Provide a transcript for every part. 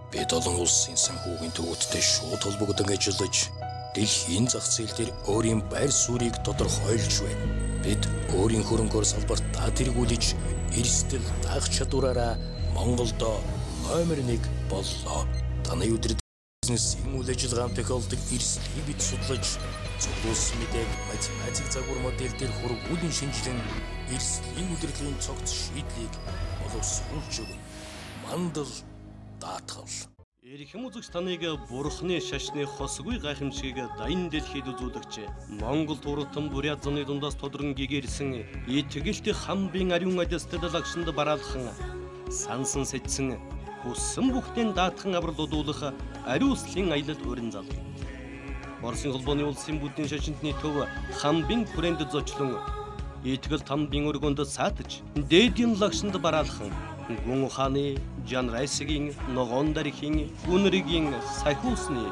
Бид олон улсын санхүүгийн төвөдтэй шууд холбогдон ажиллаж, дэлхийн зах зээл дээр өөрийн байр суурийг тодорхойлж байна. Бид өөрийн хөрөнгөөр салбарт тэргүүлж, эрсдэл даах чадвараараа Монголдо номер 1 боллоо. Таны өдөр бизнесийн үйл ажиллагаанд тохиолдог эрсдлийг бид судлаж, цуглуулсан мэдээг математик загвар модель дээр хургуулan шинжилэн эрсдлийн удирдлагын цогц шийдлийг боловсруулж өгнө. Мандал даатгал. Эрхэм үзэгч таныг Бурхны шашны хосгүй гайхамшигыг даян дэлхийд үзүүлэгч Монгол туртан Бурят зуны дундаас тодрон гэгэрсэн итгэлт хамбын ариун ажилтад лагшинд бараалхан сансан сэтсэн хүссэн бүхтэн даатхан аврал удуулах ариуслын аялал өрн зал. Оросын холбооны улсын буддийн шашинтны төв хамбын хүрээнд зочлон итгэл тамбын өргөнд саатаж дээдийн лагшинд бараалхан Гүн ухааны, Жан Райсгийн, Ногоон дархийн, Гүнрэгийн, Сахиусны,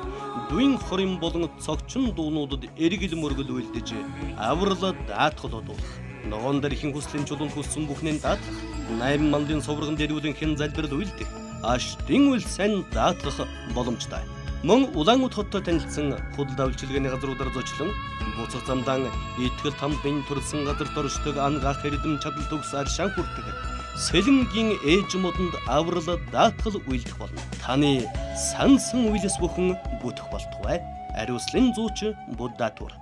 Дүн хорин болон цогчин дуунуудад эргэл мөргөл үйлдэж аврал даатгал одуулах. Ногоон дархийн хүслийн чулуунд хүссэн бүхнээ даатгах, 8 мандын сувраган дэргүүлэн хэн залбирал үйлдэх, аштын үйл сайн даатгах боломжтой. Мөн Улаан хоттой танилцсан худалдаа үйлчилгээний газруудаар зочлон буцах замдаан итгэл тамбын төрсэн газарт оршдог ангаах эрдэм чадал төгс аршаан хүртэх Сэлэнгийн ээж модонд аврал даатгал уйлдах болно. Таны сансан уйлс бүхэн бүтэх болтугай. Ариуслын зууч Будда тур.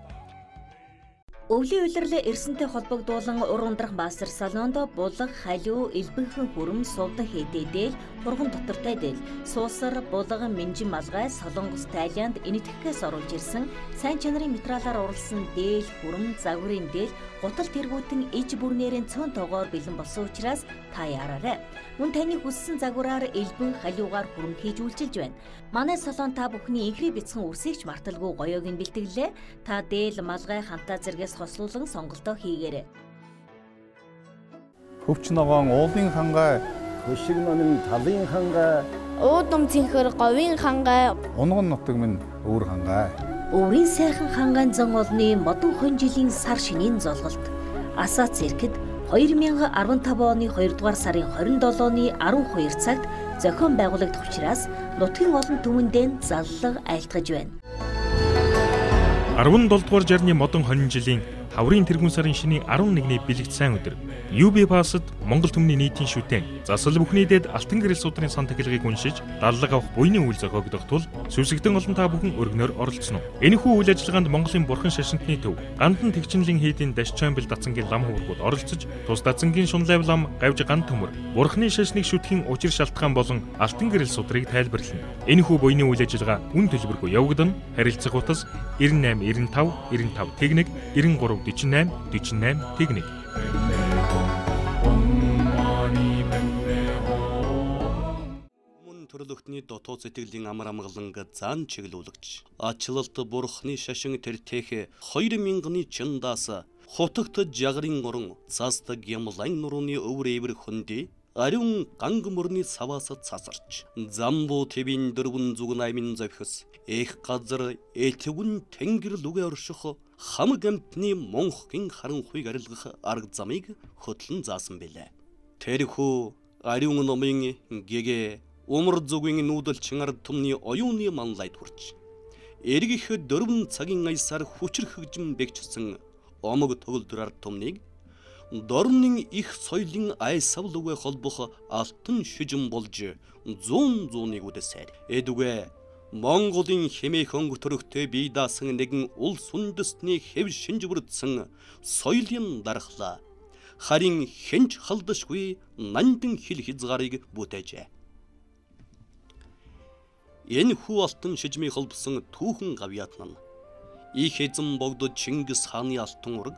Өвлийн улирал эрсэнтэй холбогдуулан уран ундрах мастер салонд булаг, халиу, элбэнхэн хүрм, сувдан хэдэ дээл, хурган дотортой дээл, суусар, булаг, минжин малгай, Солонгос, Тайланд, Энэтхэгээс оруулж ирсэн сайн чанарын материалаар уралсан дээл, хүрм, загварын дээл, гутал тэргүүтэн иж бүрнээрэн цөөн тоогоор бэлэн болсон учраас та яараарай. Мөн таны хүссэн загвараар элбэн халиугаар хүрм хийж үйлчилж байна. Манай салон та бүхний инхри бяцхан үсэгч марталгүй гоёог нь бэлтгэлээ. Та дээл, малгай, хантаа зэргээс хослуулан сонголтоо хийгээрэй. Хөвч ногоон уулын хангай, хөшиг нонын талын хангай, уудам цэнхэр говийн хангай, унган нутаг минь өвөр хангай. Өврийн сайхан хангайн зан олны модон хонь жилийн сар шинийн золголт. Асаа циркэд 2015 оны 2 дугаар сарын 27-ны 12 цагт зохион байгуулагдах учраас нутгийн олон түмэндээ заллага айлтгаж байна. 17 дугаар жарны модон хонь жилийн хаврын тэргүүн сарын шинийн 11-ний бэлэгт сайн өдөр UB Pass-д Монгол түмний нийтийн шүтэн засал бүхний дэд алтан гэрэл судрын сан тахилгыг уншиж даллага авах буйны үйл зохиогдох тул сүсэгдэн олон та бүхэн өргөнөөр оролцсон. Энэхүү үйл ажиллагаанд Монголын бурхан шашинтны төв Гандан тэгчинлийн хийдийн Дашчамбил дацангийн лам хуврагууд оролцож тус дацангийн шунлайв лам гавж ган төмөр бурхны шашныг шүтгэн учир шалтгаан болон алтан гэрэл судрыг тайлбарлана. Энэхүү буйны үйл ажиллагаа үн төлбөргүй явагдана. Харилцах утас 98 95 95 тэгнэг 93 48 48 тэгнэг. Мөн төрлөختний дотоод сэтгэлийн амар амгаланг зан чиглүүлэгч ачлалт бурхны шашин тэртэх 2000-ны чандаас хутагт жагрын орон цаст гямлан нурууны өвөр эвэр хөндөй ариун ганг мөрний саваас цасарч замбуу твийн 408 зовхис эх газар этвэн тэнгэр лүгэ орших хамаг амтны монхгийн харанхуйг арилгах арга замыг хөтлөн заасан билээ. Тэрхүү ариун номын гэгэ умар зүгийн нүүдэлчин ард түмний оюуны манлайд хүрч эргэх 4 цагийн аясаар хүчрхэгжин бэгчсэн омог төгөлдөр ард түмнийг дорнын их соёлын айсав лүгэ холбох алтан шижин болж зуун зууныг үдэсээр. Эдүгэ Монголын хэмээх өнгө төрөгтэй бие даасан нэгэн улс үндэстний хэв шинж бүрдсэн соёлын дархлаа харин хэнч халдашгүй нандин хил хязгаарыг бүтээжээ. Энэ хүү алтан шижмийг холбосон түүхэн гавьяат нь их эзэн богдо Чингис хааны алтан ураг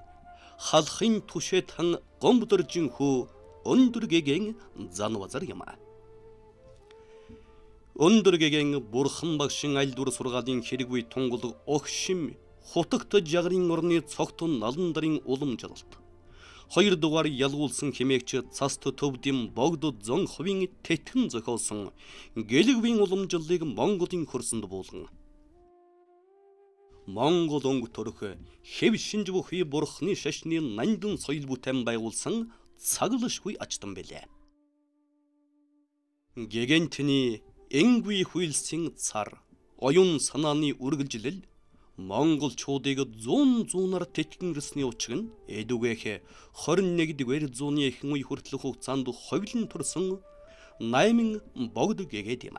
халахын түшээ тан гомбдоржин хүү өндөр гэгэн занвазар юм а. Өндөр гэгэн бурхан багшин айлдвар сургаалын хэрэггүй тунгал огшим хутагт жагрын орны цогтон налан дарын уламжлалт. 2 дугаар ялгуулсан хэмээгч цаст төвдийн богдо зон хувийн тэтгэн зохиосон гэлэгвийн уламжлалыг Монголын хөрсөнд буулган Монгол өнгө төрөх хэв шинж бүхий бурхны шашны нандин соёл бүтээн байгуулсан цаглашгүй ачтан билээ. Гэгэнтний Энгүй хуйлсын цар, оюун санааны үргэлжлэл монголчуудыг зуун зуунаар тэтгэн ирсний учир нь эдүгэх 21-р зууны эхэн үе хүртэлх хугацаанд ховлон төрсөн 8 богд гэгээд юм.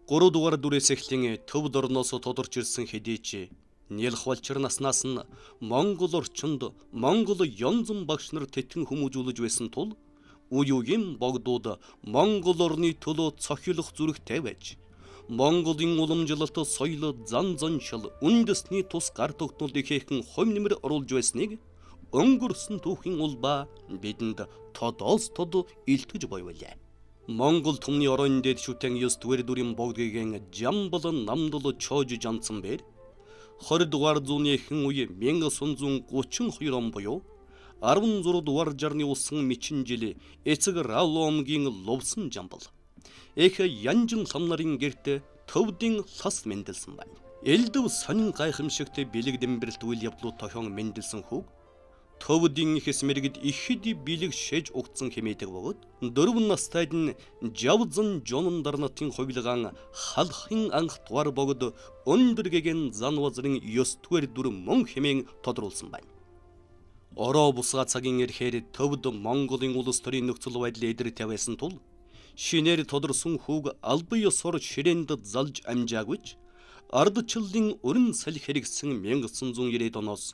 3 дугаар дүрээс эхлэн төвд орноос тодорч ирсэн хэдий ч нялх валчир наснаас нь Монгол орчинд Монгол янзан багш нар тэтгэн хүмүүжүүлж байсан тул үе үеийн богдууд Монгол орны төлөө цохилох зүрхтэй байж Монголын уламжлалт соёл зан заншил үндэсний тус гар тогтнол ихээхэн хувь нэмэр оруулж байсныг өнгөрсөн түүхийн улбаа бидэнд тодоос тод илтгэж буйвалаа. Монгол түмний оройн дээд шүтэн 9 дугаар дүрийн богдгийн Жамбал намдал чоож жанцсан бэр 20 дугаар зууны эхэн үе 1932 он буюу 16 дугаар жарны усан мичин жил эцэг Равломгийн лувсан Жамбал эх янжин лам нарын гэрт төвдийн лас мэндэлсэн байна. Элдв сонин гайхамшигт бэлэг дэмбэрэлт үйл явдлууд тохион мэндэлсэн хүүг төвдийн ихэс мэргэд ихэд бэлэг шээж угтсан хэмээдэг бөгөөд 4 настайд нь Жавзан Жонон дарнатын хувилгаан халахын анх дугаар богд өндөр гэгэн зан вазрын 9 дугаар дүр мөн хэмээн тодруулсан байна. Ороо бусгаа цагийн ирэхээр төвд Монголын улс төрийн нөхцөл байдал эдэр тавиасан тул шинээр тодорсон хүүг албан ёсоор ширээнд залж амжаагүйч ардчлалын өрн салхи хэрэгсэн 1990 оноос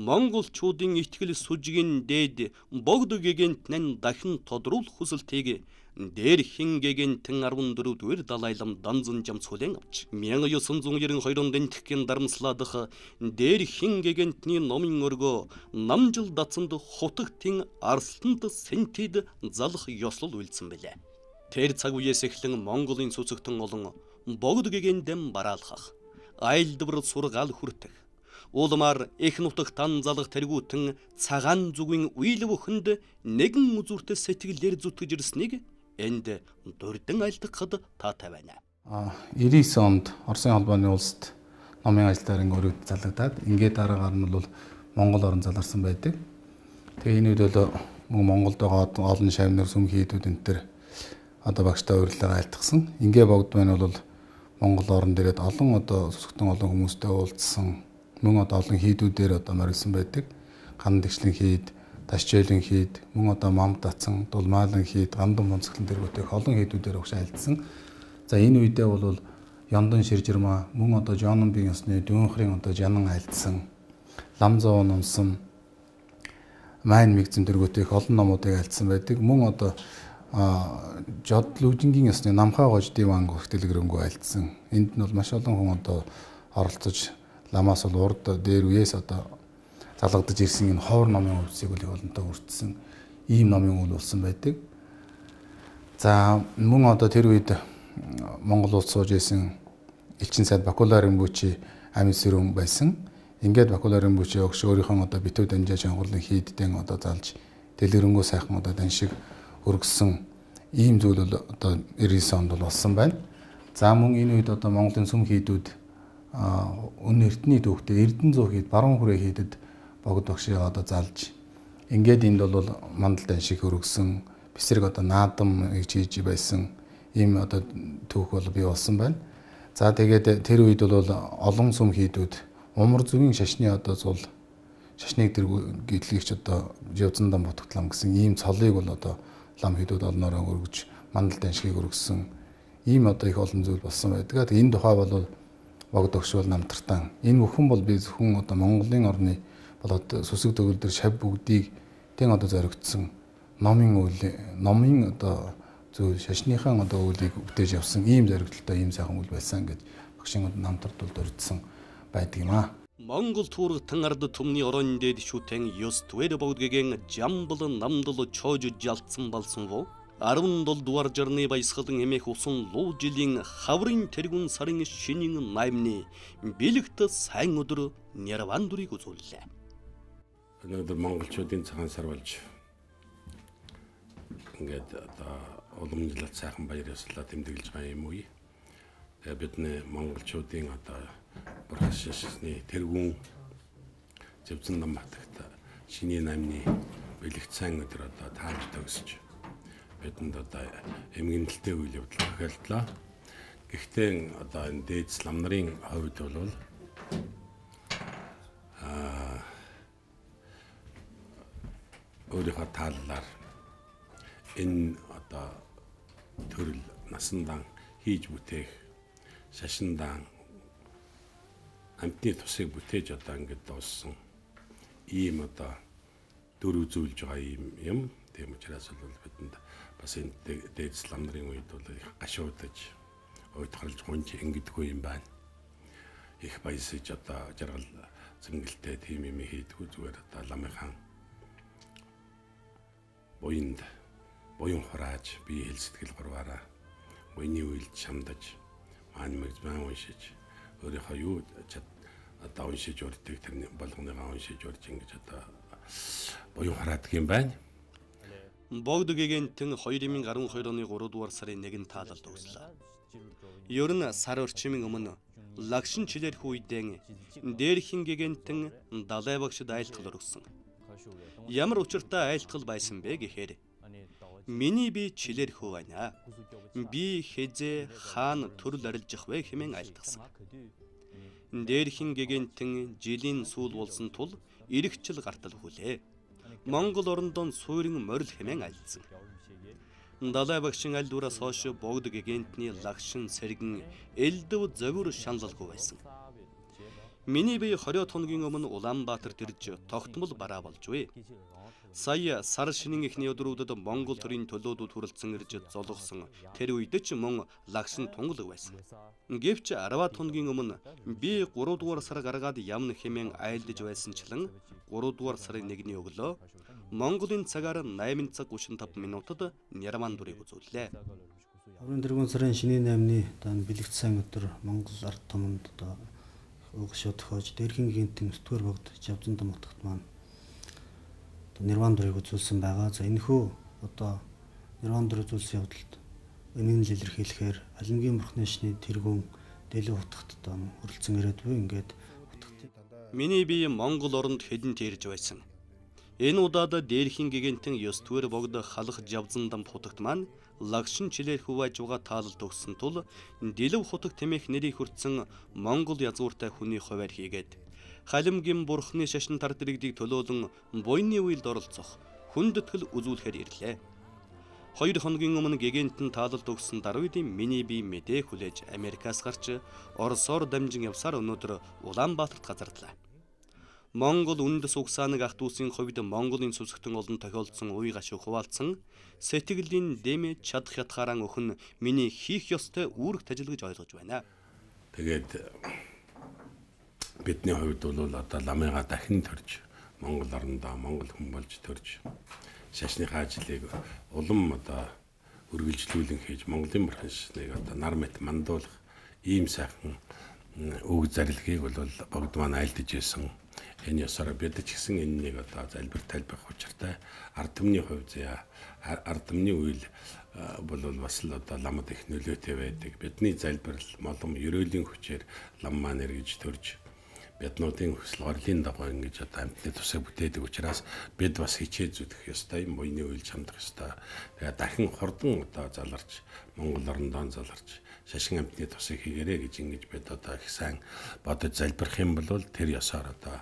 монголчуудын итгэл сүжгийн дээд богд гэгэнтнэн дахин тодруулах хүсэлтийг дээрхэн гэгэнтэн 14 дугаар Далай лам данзан жамцхүлэн авч 1992 онд Энтхийн дарамслаадах дээрхэн гэгэнтний номын өргөө намжил дацанд хутагтын арсланд сэнтэд залах ёслол үйлдсэн билээ. Тэр цаг үеэс эхлэн Монголын цүцэгтэн олон богд гэгэндэн бараалхах, айлдвар сургаал хүртэх, улмаар эх нутагт тан залах тэргүүтэн цагаан зүгийн үйл бүхэнд нэгэн үзүүртэй сэтгэлээр зүтгэж ирснийг энд дурдан айлтгахад таатай байна. 99 онд Оросын холбооны улсад номын ажилтнын өрөөд залгадаад ингээд дараагаар нь бол Монгол орн заларсан байдаг. Тэгээ энэ үед бол Монголд байгаа олон шавнар сүм хийдүүд энэ төр одоо багштай урилга айлтгсан. Ингээ богд маань бол Монгол орн дээрээ олон одоо сүсгтэн олон хүмүүстэй уулзсан. Мөн одоо олон хийдүүдээр одоо морилсан байдаг. Ган тэгшлэн хийд, ташчээлэн хийд, мөн одоо мам татсан, дулмаалан хийд, гандан бонцглон дэргүүтэй олон хийдүүдээр өгш айлтсан. За энэ үедээ бол Яндон ширжирмаа, мөн одоо Жононбийн ёсны дүүнхрийн одоо жанан айлтсан, Ламзоо номсон, Майн мэгзэм дэргүүтэй олон номуудыг айлтсан байдаг. Мөн одоо Жодлүжингийн ёсны Намхаа гож диван гэх дэлгэрэнгүй айлтсан. Энд нь бол маш олон хүн одоо оролцож ламаас бол урд дээр үеэс одоо залгадаж ирсэн энэ ховор номын өвсийг бол их олонтой хүртсэн ийм номын үйл болсон байдаг. За мөн одоо тэр үед Монгол улс сууж исэн элчин сайд Бакула Римбүчи амин сэрүүн байсан. Ингээд Бакула Римбүчи өгш өөрийнхөө одоо битүү данжаа чонгорлон хийддэн одоо залж дэлгэрэнгүй сайхан одоо даншиг өргөссөн ийм зүйл бол одоо 99 онд бол болсон байна. За мөн энэ үед одоо Монголын сүм хийдүүд өн эрдний түүхтэй Эрдэнэ зүү хийд баруун хүрээ хийдэд богд багшийг одоо залж ингээд энд бол мандал даншиг өргөсөн бэсрэг одоо наадам гэж хийж байсан ийм одоо түүх бол бий болсон байна. За тэгээд тэр үед бол олон сүм хийдүүд умар зүгийн шашны одоо зул шашныг тэр гэтлэгч одоо Жавзандан Ботготлам гэсэн ийм цолыг бол одоо лам хийдүүд олноороо өргөж мандал даншгийг өргөсөн ийм одоо их олон зүйл болсон байдаг. Энэ тухай бол богд өгш бол намтартан. Энэ бүхэн бол би зөвхөн одоо Монголын орны болоод сүсэг төгөлдөр шав бүгдийг тэн одоо зоригдсон номын үйл номын одоо зүйл шашныхаа одоо үйлийг бүтээж явсан ийм зоригдлолтой ийм сайхан үйл байсан гэж багшийн одоо намтард бол дурдсан байдаг юм аа. Монгол түүргтэн ард түмний орон дээд шүтэн 9 дугаар богдгийн Жамбал намдал чоож жалцсан болсон вуу 17 дугаар жарны баясгалан эмээх усан луу жилийн хаврын тэргүүн сарын шинийн 8-ны бэлэгт сайн өдөр нэрван дүрийг үзүүллээ. Өнөөдөр монголчуудын цагаан сар болж ингээд одоо уламжлалт сайхан баяр ёслолоо тэмдэглэж байгаа юм үе. Тэгээ бидний монголчуудын одоо бурхан шашны тэргүүн Зэвзэн Намбатагт шинийн 8-ны бэлэгт сайн өдөр одоо тааж төгсөж бидэнд одоо эмгэнэлтэй үйл явдал тохиолдлоо. Гэхдээ одоо энэ дээд лам нарын хувьд бол өөрийнхөө тааллаар энэ одоо төрөл насандаан хийж бүтээх шашиндаан амьтны тусыг бүтээж одоо ингээд дууссан ийм одоо дүр үзүүлж байгаа ийм юм. Тийм учраас бол бидэнд бас энэ дээд лам нарын үед бол их гашуудаж уйтгарлж гунж ингэдэггүй юм байна. Их баясаж одоо жаргал зэнгэлтэй тийм юм хийдэггүй, зүгээр одоо ламынхан буянд буян хурааж бие хэл сэтгэл гурваараа буйны үйл чамдаж маань мэгзмэн уншиж өөрийнхөө юу чад одоо уншиж урддаг тэрний болгоныгоо уншиж урж ингэж одоо буян хураадаг юм байна. Богд гэгэнтэн 2012 оны 3 дугаар сарын 1-нд таалалд өгслөө. Ер нь сар орчмын өмнө Лагшин чилэрх үедэн дээрхэн гэгэнтэн Далай багшид айлтгал өргөсөн. Ямар учиртай айлтгал байсан бэ гэхээр миний би чилэрхүү байна. Би хэзээ хаан төрөл арилжих вэ хэмээн айлтгасан. Дээрхэн гэгэнтэн жилийн сүүл болсон тул эрэгчл гартал хүлээ. Монгол орондон суурин морил хэмээн айлдсан. Далай багшин аль дүраас хойш богд гэгэнтний лагшин сэргэн элдв зовир шаналлгүй байсан. Миний бие 20 хоногийн өмнө Улаанбаатарт ирж тогтмол бараа болж буй. Сая сар шинийн эхний өдрүүдэд Монгол төрийн төлөөдүүд хүрэлцэн ирж золгосон. Тэр үед ч мөн лагшин тунгалаг байсан. Гэвч 10 хоногийн өмнө би 3 дугаар сар гаргаад явна хэмээн айлдаж байсанчлан 3 дугаар сарын 1-ний өглөө Монголын цагаар 8 цаг 35 минутад Нярман дүрийг үзүүллээ. 24 сарын шинийн 8-ны одоо бэлэгт сайн өдөр Монгол ард түмэнд одоо угшаа тохиож дээрхэн гинтэн 9 дугаар богд Жавзандам утгат маань одоо Нирван дүрийг үзүүлсэн байгаа. За энэхүү одоо Нирван дүр үзүүлсэн явдалд эмгэнэл илэрхийлэхээр Алимгийн бурхны шний тэргүүн дэлив утгат одоо хүрэлцэн ирээд буй ингээд утгат. Миний бие Монгол оронд хэдэн тэрж байсан. Энэ удаад дээрхийн гэгэнтэн 9 дугаар богд халах Жавзандам хутагт маань лагшин чилээр хувааж байгаа таалалд өгсөн тул дэлв хутаг тэмээх нэрийг хүртсэн Монгол язгууртай хүний хуваар хийгээд халимгийн бурхны шашин тар дэрэгдийг төлөөлөн буйны үелд оролцох хүндэтгэл үзүүлэхээр ирлээ. 2 хоногийн өмнө гэгэнтэн таалалд өгсөн даруйдын миний бие мэдээ хүлээж Америкаас гарч Оросоор дамжин явсаар өнөөдөр Улаанбаатарт газардлаа. Монгол үндэс угсаанаг ах дүүсийн хувьд Монголын сүсгтэн олон тохиолдсон уй гашуу хуваалцсан сэтгэлийн дэмэ чадах ятгаараа өхөн миний хийх ёстой үүрэг тажил гэж ойлгож байна. Тэгээд бидний хувьд бол одоо ламыгаа дахин төрж Монгол орондоо Монгол хүн болж төрж шашныхаа ажлыг улам одоо үргэлжлүүлэн хийж Монголын бурхан шашныг одоо нар мэт мандуулах ийм сайхан үг зарилгийг бол богд маань айлдаж байсан. Энэ ёсоор бид ч гэсэн энэнийг одоо залбир тайлбах учиртай ард түмний хувь зяа ард түмний үйл бол бас л одоо ламад их нөлөөтэй байдаг. Бидний залбирал молом ерөөлийн хүчээр лам маань эргэж төрж биднуудын хүсэл горлын дагуу ингэж одоо амьтны тусыг бүтээдэг учраас бид бас хичээж зүтгэх ёстой, буйны үйл чамдах ёстой. Тэгээ дахин хурдан одоо заларч Монгол орондоо заларч шашин амьтны тусыг хийгэрэй гэж ингэж бид одоо их сайн бодож залбирх юм бол тэр ёсоор одоо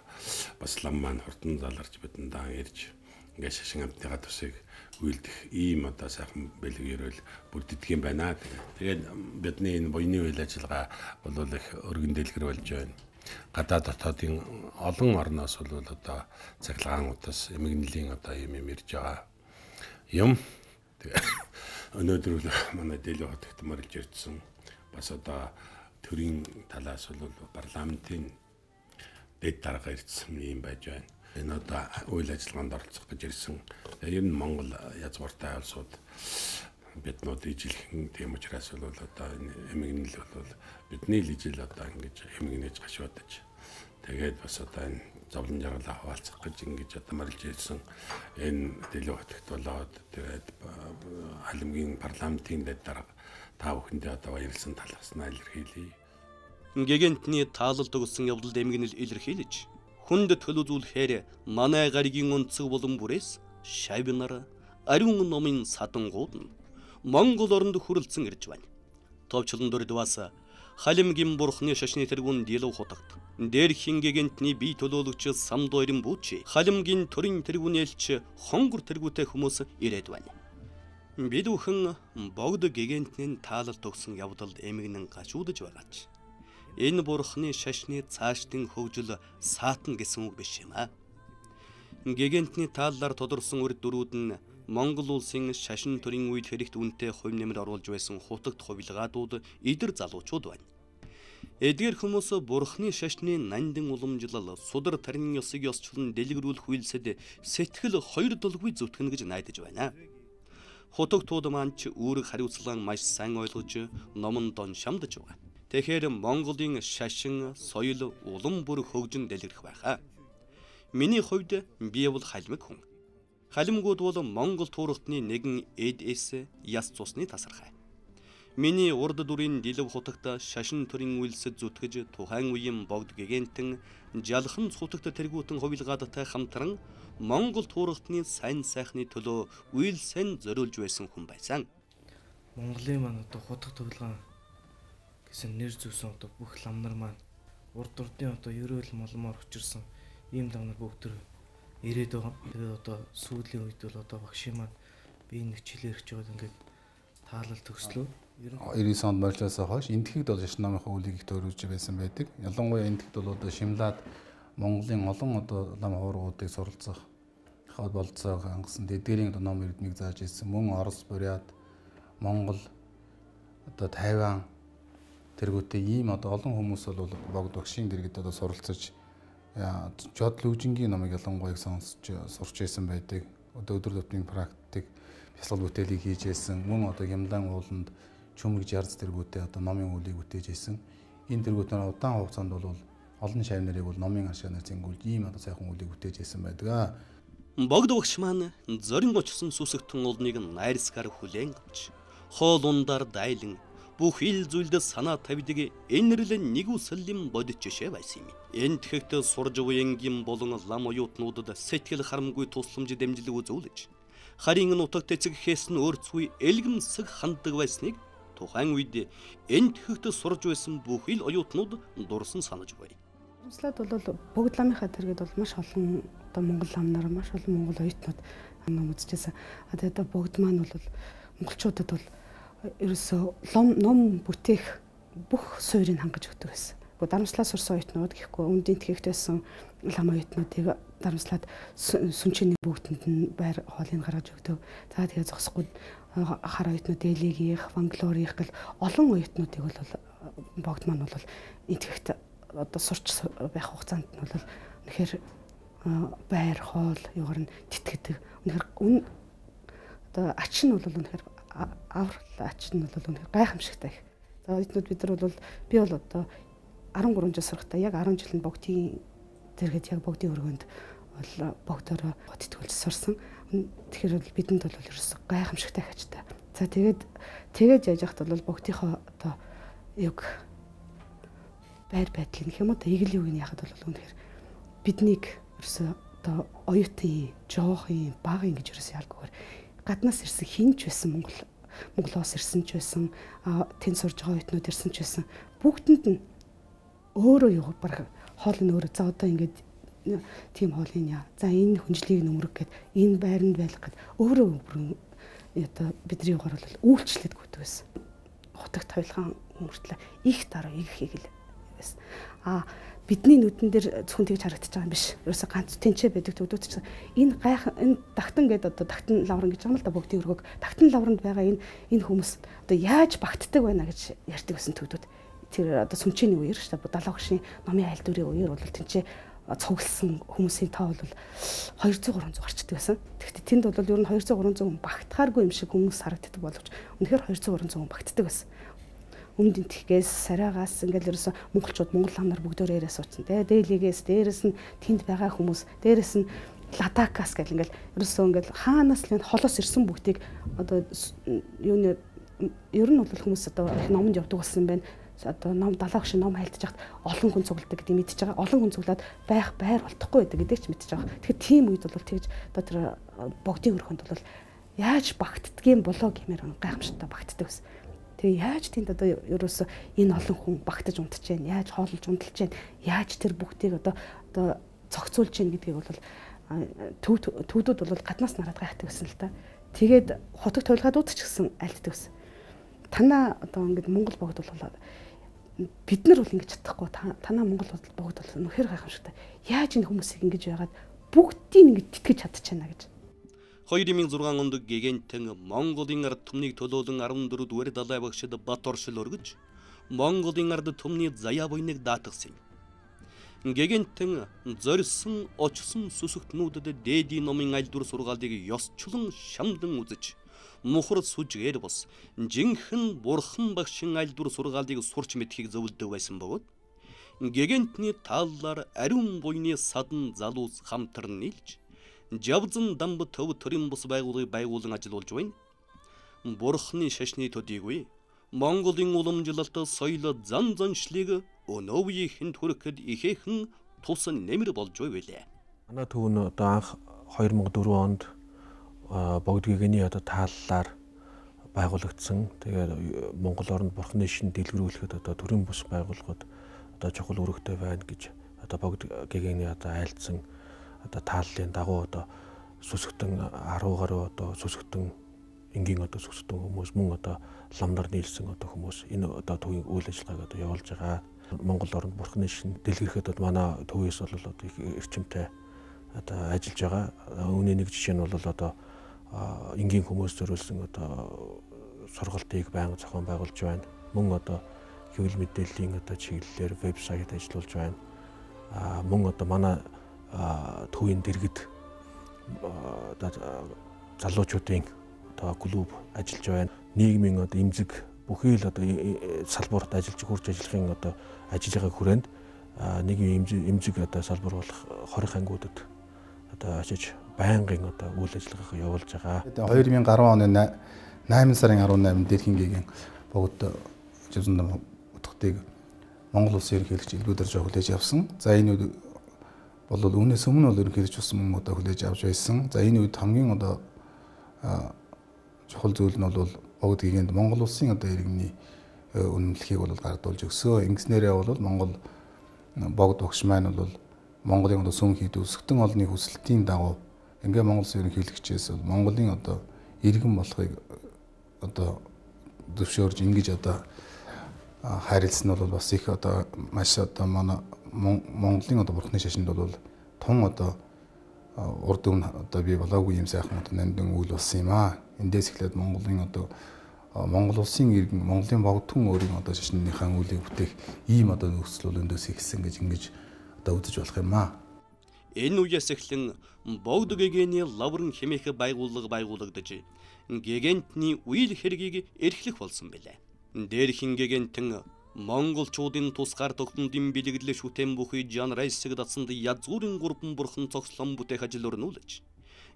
бас лам маань хурдан заларч бидэндээ ирж ингээд шашин амьтныхаа тусыг үйлдэх ийм одоо сайхан бэлэг ерөөл бүрддэг юм байна. Тэгээд бидний энэ буйны үйл ажиллагаа бол их өргөн дэлгэр болж байна. Гадаад дотоодын олон орноос бол одоо цахилгаан утас эмгэнэлийн одоо юм юм ирж байгаа юм. Тэгээ өнөөдөр бол манай Дэлив хотогт морилж ирсэн. Бас одоо төрийн талаас бол парламентын дэд дарга ирсэн юм байж байна. Энэ одоо үйл ажиллагаанд оролцох гэж ирсэн. Тэгээ ер нь Монгол язгууртай улсууд биднүүд ижилхэн, тийм учраас бол одоо энэ эмгэнэл бол бидний л ижил одоо ингэж эмгэнэж гашуудаж тэгээд бас одоо энэ зовлон жаргалаа хуваалцах гэж ингэж одоо морилж ирсэн. Энэ Дэлив хотогт болоод тэгээд халимгийн парламентын дэд дарга та бүхэндээ одоо баярлсан талархснаа илэрхийлье. Гэгэнтний таалалд өгсөн явдалд эмгэнэл илэрхийлж хүнд төл үзүүлэхээр манай гаригийн өнцөг болон бүрээс шавнар ариун номын садангууд нь Монгол оронд хүрэлцэн ирж байна. Товчлон дурдвас Халимгийн бурхны шашны тэргүүн Дилв хутагт Дэрхийн гэгэнтний бие төлөөлөгч Самдойрын бүүчи Халимгийн төрийн тэргүүний элч Хонгор тэргүүтэй хүмүүс ирээд байна. Бид бүхэн богд гэгэнтний таалал төгсөн явдалд эмгэнэн гашуудаж байгаач. Энэ бурхны шашны цаашдын хөгжил саатна гэсэн үг биш юм аа. Гэгэнтний тааллаар тодорсон үр дүрүүд нь Монгол улсын шашин төрийн үед хэрэгт үнэтэй хувь нэмэр оруулж байсан хутагт хувилгаадууд идэр залуучууд байна. Эдгээр хүмүүс бурхны шашны нандин уламжлал судар тарин ёсыг ёсчлон дэлгэрүүлэх үйлсэд сэтгэл хоёр дулгүй зүтгэнэ гэж найдаж байна. Хутагтууд маань ч үүрэг хариуцлагаа маш сайн ойлгож номон дон шамдаж байгаа. Тэгэхээр Монголын шашин, соёл улам бүр хөгжин дэлгэрэх байхаа. Миний хувьд би бол халимаг хүн. Халимгууд бол Монгол туурхтны нэгэн эд эс яс цусны тасархай. Миний урд дүрийн Дилв хутагт шашин төрийн үйлсэд зүтгэж тухайн үеийн богд гэгэнтэн жалхан хутагт тэргүүтэн хувилгаадтай хамтран Монгол туурхтны сайн сайхны төлөө үйлсэн зориулж байсан хүн байсан. Монголын маань одоо хутаг төвлөгөн гэсэн нэр зүүсэн одоо бүх лам нар маань урд урдын одоо ерөөл молмоор учирсан ийм лам нар бүгд ирээд байгаа. Тэгээд одоо сүүлийн үед бол одоо багшийн маань би нэг хичээлээр хийж байгаад ингээд таалал төгслөө. 99 онд морилоосоо хойш Энэтхэгт бол шашин номынхаа үлийг их төрүүлж байсан байдаг. Ялангуяа Энэтхэгт бол одоо Шимлаад Монголын олон одоо лам хуургуудыг суралцах хад болцоог хангасан. Тэдгээрийн одоо ном эрдмийг зааж ирсэн. Мөн Орос, Бурят, Монгол, одоо Тайван тэргүүтээ ийм одоо олон хүмүүс бол богд багшийн дэргэд одоо суралцаж жод лүжингийн номыг ялангуяа их сонсч сурч байсан байдаг. Одоо өдөр тутмын практик бясалгал бүтээлийг хийж байсан. Мөн одоо Хямлан ууланд чүмэг жарз тэргүүтээ одоо номын үлийг бүтээж байсан. Энэ тэргүүтээр удаан хугацаанд бол олон шав нарыг бол номын ашаанаар зингүүлж ийм одоо сайхан үлийг бүтээж байсан байдаг. Богд багш маань зорин очсон сүсэгтэн улныг найрсгаар хүлээн авч хоол ундаар дайлан бүх ил зүйлд санаа тавьдаг энэрлэн нэгүсэлийн бодит жишээ байсан юм. Энэтхэгт сурж буянгийн болон лам оюутнуудад сэтгэл харамгүй тусламж дэмжлэг үзүүлж харин нутагт эцэг эхээс нь өөрцгүй элгэмсэг ханддаг байсныг тухайн үед Энэтхэгт сурж байсан бүх ил оюутнууд дурсан санаж бай. Харамслаад бол бүгд ламынхаа тэргэд бол маш олон одоо монгол лам нар, маш олон монгол оюутнууд ном үзчихсэн. А тэгээд одоо бүгд маань бол монголчуудад бол ерөөсөө ном бүтээх бүх суурийг хангаж өгдөг байсан. Дарамслаа сурсан оюутнууд гэхгүй өмд Энэтхэгт байсан лам оюутнуудыг дарамслаад сүнчээний бүгдэнд нь байр хоолыг гаргаж өгдөг. За тэгээ зогсохгүй хар оюутнууд Элигийнх, Ванглорийнх гэл олон оюутнуудыг бол богд маань бол Энэтхэгт одоо сурч байх хугацаанд нь бол үнэхээр байр хоол юугаар нь тэтгэдэг. Үнэхээр одоо ач нь бол үнэхээр аврал ач нь бол үнэхээр гайхамшигтай их. За оюутнууд бид нар бол би бол одоо 13 жил сурахтаа яг 10 жил нь богдын зэрэгэд яг богдын өргөнд бол богдороо тэтгүүлж сурсан. Тэгэхээр бол бидэнд бол ерөөсөө гайхамшигтай их ачтай. За тэгээд яаж яхад бол богдынхоо одоо юг байр байдлыг гэх юм уу эгэл юуг нь яхад бол үнэхээр биднийг ерөөсөө одоо оюутан, жоохон, бага ингэж ерөөсөө ялгаагаар гаднаас ирсэн хин ч байсан Монголоос ирсэн ч байсан, тэнд сурж байгаа оюутнууд ирсэн ч байсан бүгдэнд нь өөрөө юу баг хоол нь өөрөө за одоо ингээд тийм хоолыг яа. За энэ хүнжлийг нөмрөг гэд энэ байранд байх гэд өөрөө бүрэн одоо бидний югаар бол үйлчлээд гүдэг байсан. Хутагт хоёлхан мөртлөө их дараа их хийгэл байсан. А бидний нүдэн дээр зөвхөн тэгж харагдаж байгаа юм биш. Ерөөсө ганц тэнцээ байдаг төгдөөд ч энэ гайхан энэ дагтан гэдэг одоо дагтан лавран гэж байгаа юм л да бүгдийн өргөг. Дагтан лавранд байгаа энэ хүмүүс одоо яаж багтдаг байна гэж ярьдаг байсан төгдөөд. Тэр одоо сүнчээний үеэр шүү дээ. Далаа хөшийн номын айлдврын үеэр бол тэнцээ цугласан хүмүүсийн тоо бол 200 300 гарчдаг байсан. Тэгэхдээ тэнд бол ер нь 200 300 хүн багтахааргүй юм шиг хүмүүс харагддаг боловч үнэхээр 200 300 хүн багтдаг байсан. Өмнөд Энэтхэгээс, Сарайгаас ингээл ерөөсө монголчууд монгол лам нар бүгдөө яриа суудсан. Тэгээ Дээлигээс, дээрэс нь тэнд байгаа хүмүүс, дээрэс нь Ладакаас гэл ингээл ерөөсөө ингээл хаанаас л холоос ирсэн бүгдийг одоо юуны ер нь бол хүмүүс одоо их номонд явдаг болсон юм байна. Одоо ном далаа хөшин ном хайлтж яхад олон хүн цугладаг гэдгийг мэдчихэж байгаа. Олон хүн цуглаад байх байр болтохгүй байдаг гэдгийг ч мэдчихэж байгаа. Тэгэхээр тийм үед бол тэгж одоо тэр богдын өрхөнд бол яаж багтдгийн болоо гэмээр гайхамшигтай багтдаг байсан. Тэгээ яаж тэнд одоо ерөөсө энэ олон хүн багтаж унтж जैन, яаж хооллож унталж जैन, яаж тэр бүгдийг одоо зохицуулж जैन гэдгийг бол төвдүүд бол гаднаас нараад гайхдаг байсан л та. Тэгээд хутаг туйлгаадууд ч гэсэн айлтдаг байсан. Танаа одоо ингээд Монгол богд бол бид нар бол ингэж чадахгүй. Танаа Монгол богд бол үнэхээр гайхамшигтай. Яаж энэ хүмүүсийг ингэж яагаад бүгдийг ингэж тэтгэж чадчихна гэж. 2006 онд Гэгэнтэн Монголын ард түмнийг төлөөлөн 14 дугаар далай багшид бат оршил өргөж Монголын ард түмний заяа буйныг даатгасан юм. Гэгэнтэн зорьсон очсон сүсэгтнүүдэд дээдийн номын айлдвар сургаалыг ёсчлон шамдан үзэж мухар сүжгээр бус жинхэнэ бурхан багшин айлдвар сургаалыг сурч мэдхийг зөвлөдөг байсан бөгөөд Гэгэнтний тааллаар ариун буйны садан залуус хамтар нийлж Жавзан дамб төв төрийн бус байгууллагыг байгуулан ажиллуулж байна. Бурхны шашны төдийгүй Монголын уламжлалт соёл зан заншлыг өнөө үеийнхэнд хүрэхэд ихээхэн тус нэмэр болж байлээ. Манай төв нь одоо анх 2004 онд богд гэгэний одоо тааллаар байгуулагдсан. Тэгээд Монгол оронд бурхны шин дэлгэрүүлэхэд одоо төрийн бус байгууллагууд одоо чухал үүрэгтэй байна гэж одоо богд гэгэний одоо айлдсан одоо тааллын дагуу одоо сүсгтэн 10 гаруй одоо сүсгтэн энгийн одоо сүсгтэн хүмүүс мөн одоо ламнар нийлсэн одоо хүмүүс энэ одоо төвийн үйл ажиллагааг одоо явуулж байгаа. Монгол оронд бурхны шин дэлгэрхэд одоо манай төвөөс бол одоо их эрчимтэй одоо ажиллаж байгаа. Үүний нэг жишээ нь бол одоо энгийн хүмүүс зориулсан одоо сургалтыг байнга зохион байгуулж байна. Мөн одоо хэвлэл мэдээллийн одоо чиглэлээр вебсайт ажиллуулж байна. Мөн одоо манай төвийн дэргэд одоо залуучуудын одоо клуб ажиллаж байна. Нийгмийн одоо эмзэг бүхий л одоо салбарт ажиллаж хурж ажиллахын одоо ажлынхаа хүрээнд нийгмийн эмзэг одоо салбар болох 20 ангиудад одоо очиж байнгын одоо үйл ажиллагаагаа явуулж байгаа. 2010 оны 8 сарын 18-нд Дэлхийн гэгээн богд Жавзан утгатыг Монгол улсын ерөнхийлөгч Элбэг Доржоо хүлээж авсан. За энэ үед бол үүнээс өмнө бол ерөнхийлөгч бас мөн одоо хүлээж авч байсан. За энэ үед хамгийн одоо чухал зүйл нь бол богд гэгээнд Монгол улсын одоо иргэний үнэмлэхийг бол гардуулж өгсөө. Ингэснээрээ бол Монгол богд багш маань бол Монголын одоо сүм хийд өсгтэн олонний хүсэлтийн дагуу ингээ Монгол улсын ерөнхийлөгчээс бол Монголын одоо иргэн болохыг одоо зөвшөөрж ингэж одоо хайрлсан нь бол бас их одоо маш одоо манай Монголын одоо бурхны шашинд бол тун одоо урд өмнө одоо бий болоогүй юм сайхан одоо нандин үйл болсон юм аа. Эндээс эхлээд Монголын одоо Монгол улсын иргэн Монголын богд түн өөрийн одоо шашныхаа үйлийг бүтээх ийм одоо нөхцөл бол өндөөс ихсэн гэж ингэж одоо үзэж болох юм аа. Энэ үеэс эхлэн богд гэгээний лавран хэмээх байгууллага байгуулагдаж гэгэнтний үйл хэргийг эрхлэх болсон билээ. Дээрхэн гэгэнтэн Монголчуудын тусгаар тогтнодын бэлгэдлэл шүтэн бүхий Жан Райсыг дацсанд язгуурын гурван бурхан цогцлон бүтээх ажил өрнүүлж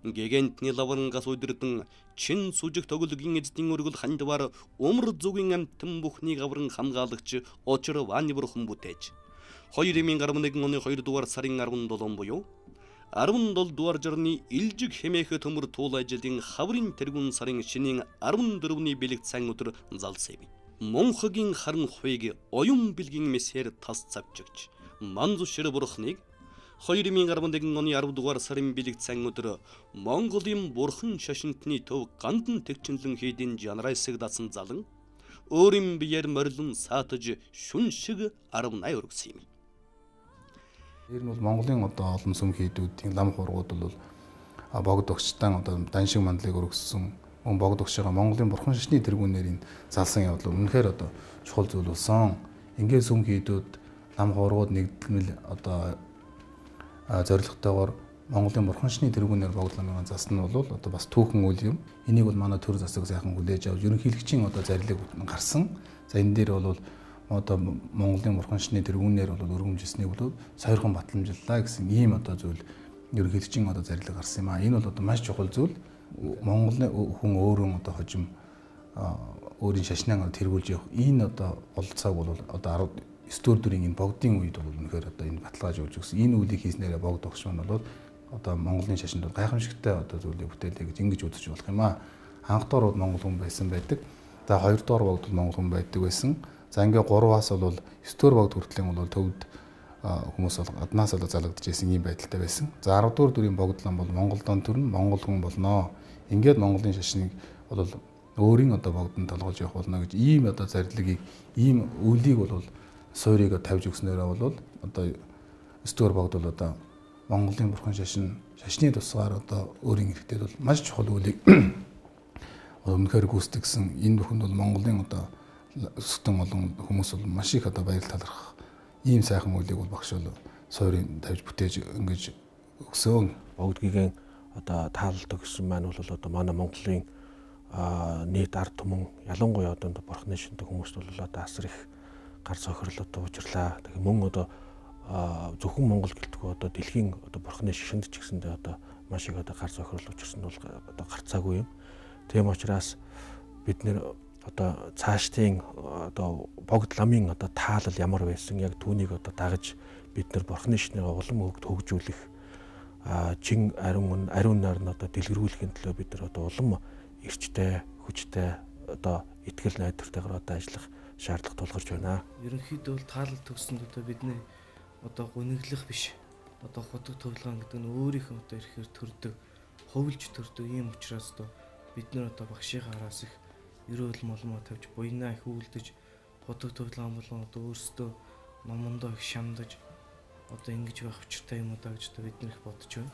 Гэгэнтний лаврангаас удирдан чин сүжиг тоглогийн эздийн өргөл хандвар умар зүгийн амтан бүхнийг авран хамгаалагч Очир Вани бурхан бүтээж 2011 оны 2 дугаар сарын 17 буюу 17 дугаар жарны илжиг хэмээх төмөр туул ажилын хаврын тэргүүн сарын шинийн 14-ний бэлэг сайн өдөр залсан юм. Мунхагийн харан хувийг оюун бэлгийн мэсээр тас цавчигч Манзу шир бурхныг 2011 оны 10 дугаар сарын бэлэг сайн өдөр Монголын бурхан шашинтны төв гандан тэгчинлэн хийдийн Жанрайсыг дасан залан өөрийн биеэр морилон саатаж шүн шиг 18 өргөсөн юм. Тэр нь бол Монголын одоо олон сүм хийдүүдийн лам хургууд бол богд багчтан одоо даншиг мандлыг өргөссөн мөн богд багшигаа Монголын бурхан шашны тэргүүнээр энэ залсан явдал үнэхээр одоо чухал зүйл болсон. Ингээд сүм хийдүүд лам хургууд нэгдмэл одоо зорилготойгоор Монголын бурхан шашны тэргүүнээр богд ламын залсан нь бол одоо бас түүхэн үйл юм. Энийг бол манай төр засаг сайхан хүлээж авч ерөнхийлөгчийн одоо зарлиг гарсан. За энэ дээр бол одоо Монголын бурхан шашны тэргүүнээр бол өргөмжилснийг бол сойрхон батламжиллаа гэсэн ийм одоо зүйл ерөнхийлөгчийн одоо зарлиг гарсан юм аа. Энэ бол одоо маш чухал зүйл. Монголын хүн өөрөө одоо хожим өөрийн шашнаа тэргүүлж явах энэ одоо болцоог бол одоо 19 дүр дүрийн энэ богдын үед бол үнэхээр одоо энэ баталгааж өгч өгсөн. Энэ үйлийг хийснээрээ богд багш маань бол одоо Монголын шашинд бол гайхамшигтай одоо зүйлийг бүтээлээ гэж ингэж үзэж болох юм аа. Анх доор бол монгол хүн байсан байдаг. За 2 дугаар богд бол монгол хүн байдаг байсан. За ингээ 3-аас бол 9 дугаар богд хүртэл бол төвд хүмүүс бол гаднаас бол залгагдаж байсан ийм байдалтай байсан. За 10 дугаар дүрийн богд лам бол Монголдон төрн монгол хүн болноо. Ингээд Монголын шашныг бол өөрийн одоо богдон толгойлж явах болно гэж ийм одоо зарилгийг ийм үлийг бол суурийг тавьж өгснөөрөө бол одоо 9 дугаар богд бол одоо Монголын бурхан шашин шашны тусгаар одоо өөрийн хэрэгтэй бол маш чухал үлийг өмнөхөр гүйцэтгсэн. Энэ бүхэнд бол Монголын одоо өсгтэн олон хүмүүс бол маш их одоо баяр талархах ийм сайхан үлийг бол багш бол суурийг тавьж бүтээж ингэж өгсөн. Богдгийн одоо таалал төгссөн маань бол одоо манай Монголын нийт ард түмэн ялангуяа одоо бурхны шиндэг хүмүүст бол одоо асар их гар цохирлоо учирлаа. Тэгээ мөн одоо зөвхөн Монгол гэлтгүй одоо дэлхийн одоо бурхны шашинд ч гэсэндээ одоо маш их одоо гар цохирол учирсан бол одоо гарцаагүй юм. Тийм учраас бид нэр одоо цаашдын одоо богд ламын одоо таалал ямар байсан яг түүнийг одоо дагаж бид нар бурхны шинийг улам хөгжүүлэх чин ариун ариунаар нь одоо дэлгэрүүлэхийн төлөө бид нар одоо улам эрчтэй, хүчтэй одоо итгэл найдвартайгаар одоо ажиллах шаардлага тулгарч байна. Ерөнхийдөө бол таалал төгсөнд одоо бидний одоо гуниглах биш. Одоо худаг төвлөгөн гэдэг нь өөрийнх нь одоо ирэхээр төрдөг, ховлж төрдөг ийм учраас одоо бид нар одоо багшийнхаа араас их ерөөл молмоо тавьж буйнаа их үйлдэж худаг төвлөгөн болон одоо өөрсдөө номондоо их шамдаж одоо ингэж байх учиртай юм уу даа гэж одоо бид нар их бодож байна.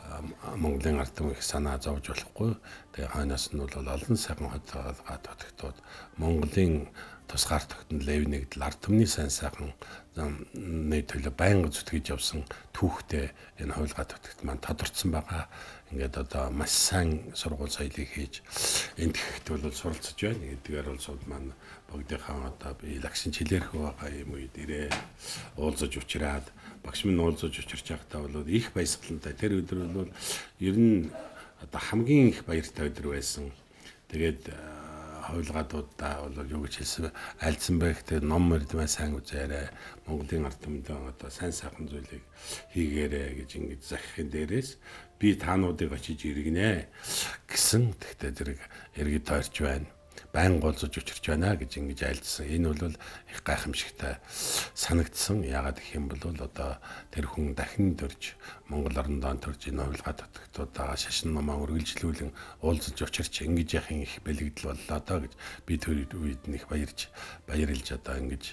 Монголын ард түмэн их санаа зовж болохгүй. Тэгээ хойноос нь бол олон сайхан хотгоо тогтоод Монголын тусгаар тогтнол эв нэгдэл ард түмний сайн сайхан нэг төлөө байнга зүтгэж явсан түүхтэй энэ хувилгаа тогтолт маань тодорцсон байгаа. Ингээд одоо маш сайн сургууль соёлыг хийж энд тэгэхэд бол суралцж байна. Эдгээр улсууд маань богдынхаа одоо би лагшин чилээрхүү байгаа юм үед ирээ уулзаж учраад багш минь уулзаж учирч байхдаа бол их баясгалантай. Тэр өдөр бол ер нь одоо хамгийн их баяртай өдөр байсан. Тэгээд хувилгаадуудаа бол юу гэж хэлсэн альцсан байх. Тэгээд ном мөрдмээ сайн үзээрэй. Монголын ард түмэндээ одоо сайн сайхан зүйлийг хийгээрэй гэж ингэж захихын дээрээс би таануудыг очиж иргэнэ гэсэн. Тэгтээ зэрэг иргэд тойрч байна. Баян голзож учирч байна гэж ингэж айлдсан. Энэ бол их гайхамшигтай санагдсан. Яагаад гэх юм бол одоо тэр хүн дахин төрж Монгол орондоо төрж энэ хувилгаа татагтуудаа шашин номоо үргэлжлүүлэн уулзаж учирч ингэж яхин их бэлэгдэл боллоо доо гэж би тэр үед нь их баярлж одоо ингэж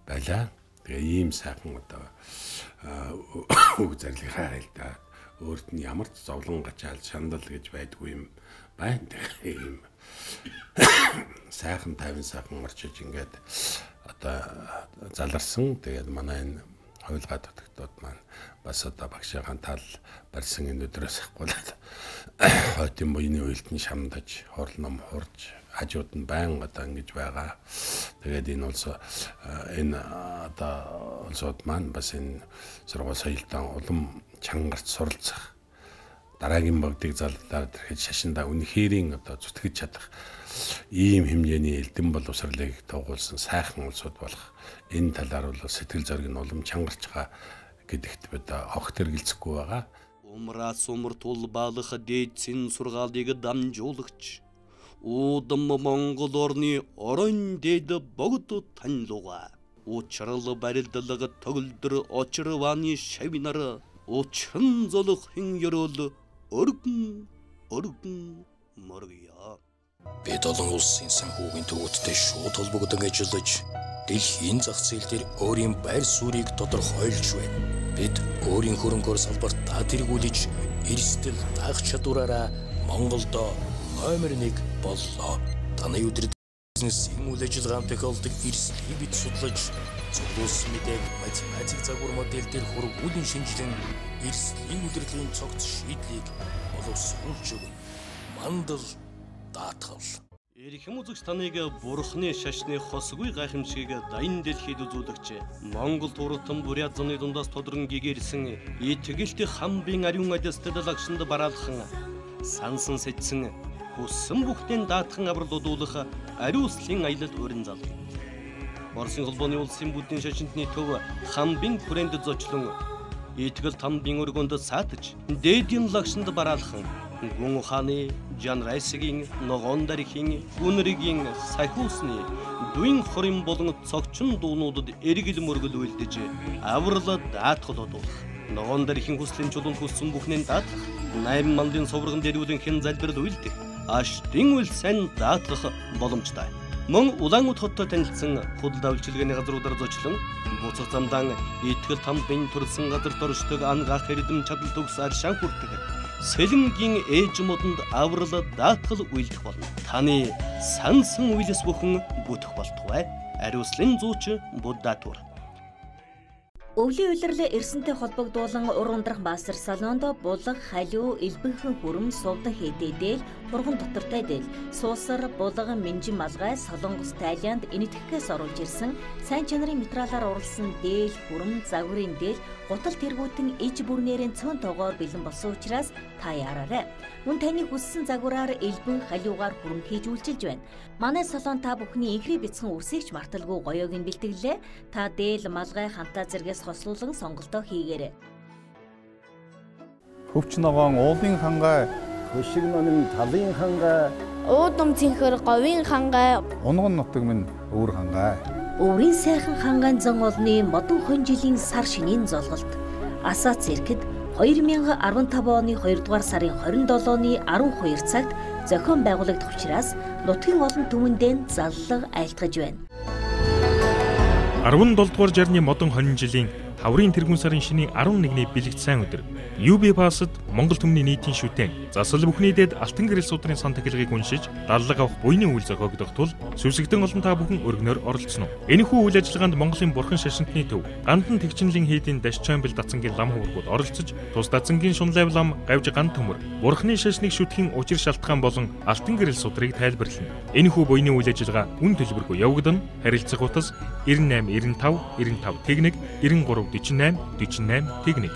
байлаа. Тэгээ ийм сайхан одоо үг зарлиг хайртай. Өөрт нь ямар ч зовлон гачаал шандал гэж байдгүй юм байна. Тэгээ ийм сайхан тайван сайхан орчиж ингээд одоо заларсан. Тэгээд манай энэ хувилгаа татагтууд маань бас одоо багшийн тал барьсан энэ өдрөөс ахгуулаад хойдын буйны уйлд нь шамдаж, хурл ном хурж хажууд нь байнга одоо ингэж байгаа. Тэгээд энэ улс энэ одоо улсууд маань бас энэ сургууль соёлтой улам чангарч суралцах дараагийн богдыг залдаар тэрхэд шашиндаа үнэхэрийн одоо зүтгэж чадах ийм хэмжээний элдэн боловсролыг тугуулсан сайхан улсууд болох энэ талаар бол сэтгэл зориг нь улам чангарч байгаа гэдэгт бид огт эргэлзэхгүй байгаа. Умраас умар тулбаалах дээдсийн сургаалыг дамжуулагч удам Монгол орны орон дээд богд танилуга учрал барилдлага төгөлдөр очирваны шавнар учин золох хэн ёроол өргөн өргөн моргия. Бид олон улсын санхүүгийн төвөттэй шууд холбогдон ажиллаж дэлхийн зах зээл дээр өөрийн байр суурийг тодорхойлж байна. Бид өөрийн хөрөнгөөр салбартаа тэргүүлж эрсдэл даах чадвараараа Монголдо номер 1 боллоо. Таны өдөр бизнесийн үйл ажиллагаанд тохиолдог эрсдлийг бид судлаж цуглуулсан мэдээг математик загвар модель дээр хургуулan шинжилэн эрсдлийн удирдлагын цогц шийдлийг боловсруулж өгнө. Мандал даатгал. Эрхэм үзэгч таныг бурхны шашны хосгүй гайхамшигыг даян дэлхийд үзүүлэгч Монгол туртан Бурят зуны дундаас тодрон гэгэрсэн итгэлт хамбын ариун ажилтад лагшинд бараалхан сансан сэтсэн хүссэн бүхтэн даатхан аврал удуулах ариуслын аялал урин зал. Оросын холбооны улсын буддийн шашинтны төв хамбын хүрээнд зочлон итгэл тамбын өргөнд саатаж дээдийн лагшинд бараалхан гүн ухааны Жанрайсгийн, Ногоон дархийн, Гүнрэгийн, Сахиусны, Дуйн хорин болон цогчин дуунуудад эргэл мөргөл үйлдэж аврал даатгал одуулах. Ногоон дархийн хүслийн чулуунд хүссэн бүхнээ даатгах. 8 мандын сувраган дэргүүлэн хэн залбирал үйлдэх. Аштын үйл сайн даатгах боломжтой. Мөн Улаан Үд хоттой танилцсан худалдаа үйлчилгээний газруудаар зочлон буцах замдаан итгэл тамбын төрсэн газарт оршдог ангаах эрдэм чадал төгс аршаан хүртэх Сэлэнгийн ээж модонд аврал даатгал үйлдэх болно. Таны сансан үйлс бүхэн бүтэх болтугай. Ариуслын зууч Будда түр. Өвлийн улирал эрсэнтэй холбогдуулан Уран ундрах мастер салонд булаг, халиу, элбэнхэн хүрм, сувдан хэдэ дээл, хурган дотортой дээл, суусар, булаг, минжин малгай, Солонгос, Тайланд, Энэтхэгээс оруулж ирсэн сайн чанарын материалаар уралсан дээл, хүрм, загварын дээл, гутал тэргүүтэн иж бүрнээрэн цөөн тоогоор бэлэн болсон учраас та яараарай. Мөн таны хүссэн загвараар элбэн халиугаар хүрм хийж үйлчилж байна. Манай салон та бүхний инхри бяцхан үсийг ч марталгүй гоёог нь бэлтгэлээ. Та дээл, малгай, хантаа зэргээс хослуулан сонголтоо хийгээрэй. Хөвч ногоон уулын хангай, хөшиг номын талын хангай, уудам цэнхэр говийн хангай, унган нутаг минь өвөр хангай. Өврийн сайхан хангайн зан олны модон хон жилийн сар шинийн золголт. Асаа циркэд 2015 оны 2 дугаар сарын 27-ны 12 цагт зохион байгуулагдах учраас нутгийн олон түмэндээ заллага айлтгаж байна. 17 дугаар жарны модон хонин жилийн хаврын тэргүүн сарын шинийн 11-ний бэлэгт сайн өдөр UB Pass-д Монгол түмний нийтийн шүтэн засал бүхний дэд алтан гэрэл судрын сан тахилгыг уншиж даллага авах буйны үйл зохиогдох тул сүсэгдэн олон та бүхэн өргөнөөр оролцсон. Энэхүү үйл ажиллагаанд Монголын бурхан шашинтны төв Гандан тэгчинлийн хийдийн Дашчамбил дацангийн лам хуврагууд оролцож тус дацангийн шунлайв лам гавж ган төмөр бурханы шашныг шүтгэн учир шалтгаан болон алтан гэрэл судрыг тайлбарлана. Энэхүү буйны үйл ажиллагаа үн төлбөргүй явагдана. Харилцах утас 98 95 95 тэгнэг 93 48 48 тэгнэг.